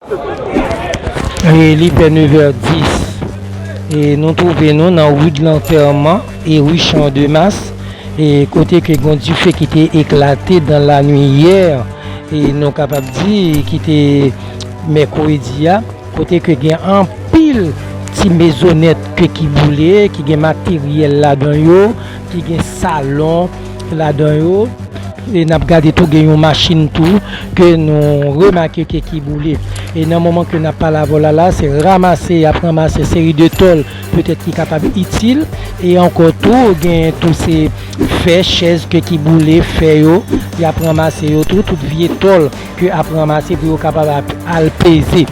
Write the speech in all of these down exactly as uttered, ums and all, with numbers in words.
E li fè nevè dis. E nou twouve nou nan ri de Lantèman e ri Chan de Mas, e kote ke gen yon dife ki te eklate dan lanwi yè, e nou kapab di ki te mèkredi a, kote ke gen anpil ti mezonèt ke ki boule, ki gen materyèl ladan yo, ki gen salon ladan yo. E n ap gade tou, gen yon machin tou ke nou remake ke ki boule. E nan moman ke n ap pale avè w la, la, se ranmase, y ap ranmase seri de tòl, petèt ki kapab itil. E ankò tou, gen tou se fè, chèz ke ki boule, fè yo, y ap ranmase yo tou, tout vye tòl ke ap ranmase pou yo kapab ap, al peze.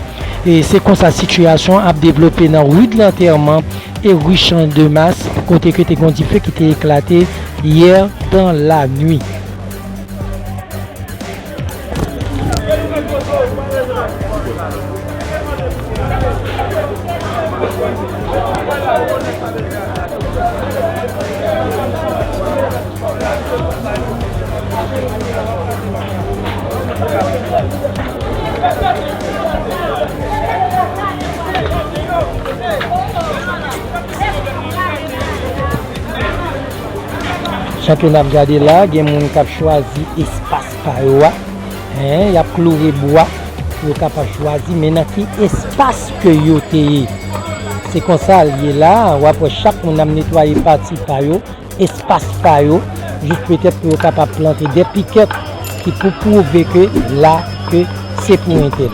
E se konsa sitiyasyon ap devlope nan ri de Lantèman e ri Chan de Mas, kote ke te gen yon dife ki te eklate yè dan lanwi. Jan ke n ap gade la, gen moun k ap chwazi espas pa yo a. Hen, y ap kloure bwa pou yo kapab chwazi, men nan ki espas ke yo te ye. Se konsa l ye la, w ap wè chak moun ap netwaye pati pa yo, espas pa yo, jis petèt pou yo kapab plante de pikèt ki pou pwouve ke la, ke se pou entèl.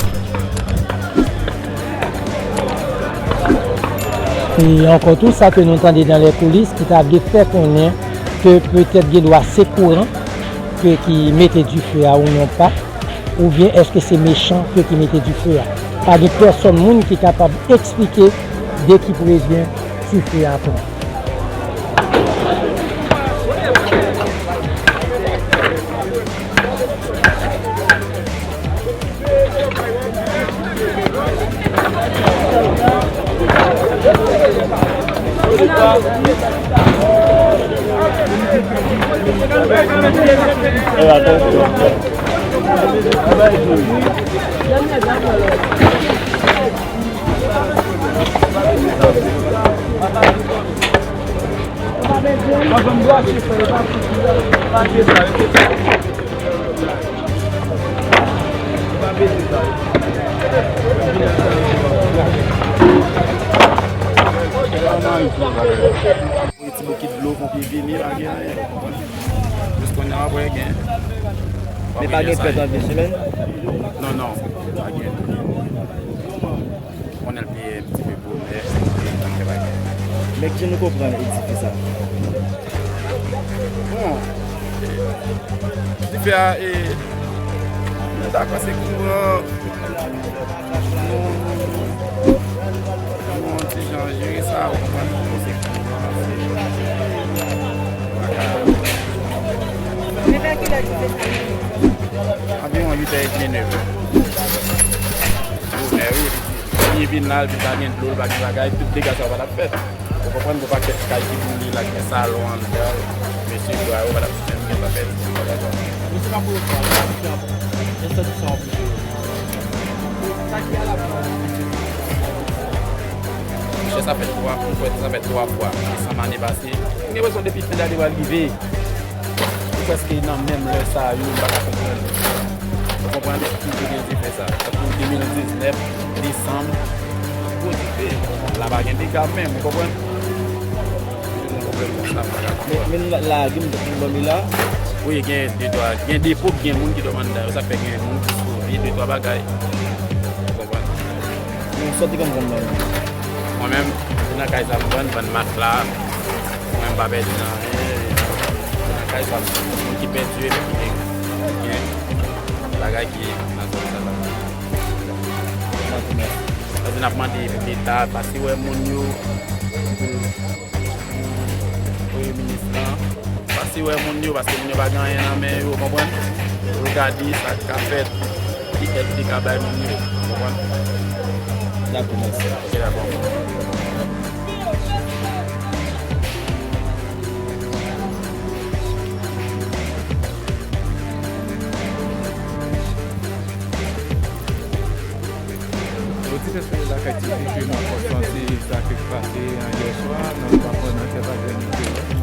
E ankò tou, sa ke nou tande dans les coulisses ki ta vle fè konnen ke petèt gen dwa se kouran ke ki mete dife a ou non pa, oubyen èske se mechan ke ki mete dife a. Pa gen pèsòn moun ki kapab eksplike de ki prezyen dife a pran. Ti bokit dlo, ponpye vini, pa gen anyen. Jis kounye a, w ap wè gen. Men pa gen pèt an de semèn? Non, non, pa gen. Konnen l te yon ti pe pwomè, nan fè bagay. Men kijan nou konprann edife sa? Bon, edife a, e, nou dakò se kouran, nou, nou yon ti jan jere sa, ou konprann, nou se kouran, se bagay. Men vè kilè edife sa rive? Anviwon uit è edmi, nèf è. Bonè, wi. Li vin la, li pa gen dlo, li pa gen bagay, tout dega sa yo pa t ap fèt. Ou konprann, gon pakèt kay ki boule la, gen salon anndan l, mesye bwa yo pa t ap menm gen tan pèdi bagay sa. Mesye pa pou yo fè, mesye ap, mesye di sa anpil. Sa ki a la. Mesye, sa fè twa, mwen kwè sa fè twa fwa, desanm ane pase. M gen enpresyon depi fen dane pral rive. Nou prèske nan menm lè sa yo, m pa ka konprann. Ou konprann? Ki te gen dife sa. Tankou de mil diznèf, desanm, gwo dife. La pa gen dega menm, ou konprann? Gen pwoblèm konsa, m pa ka konprann. Men, men la, la, gen moun ki ban mi la. Wi, gen de twa, gen depo, gen moun ki dòmi anndan yo, sa fè gen moun ki sove, de twa bagay. Ou konprann? Men sa w te konn vann nan? Mwen menm, se nan kay sa m vann, vann matla. Mwen m pa pèdi nan anyen. Se nan kay sa m vann. Moun ki pèdi yo, epi ki gen, ki gen bagay ki nan zòn sa la. Sa di n ap mande Leta pase wè moun yo, pou Premye minis lan, pase wè moun yo, paske moun yo pa gen anyen nan men yo, konprann? Pou yo gade sa k ka fèt, ki èd li ka bay moun yo, konprann? Dakò, mèsi. Ok, dakò. Oditè Soleil Lakay T V, ke nou ankò santi sa ki pase yè swa, nan departman nan Tèvalgrenn nou te wè.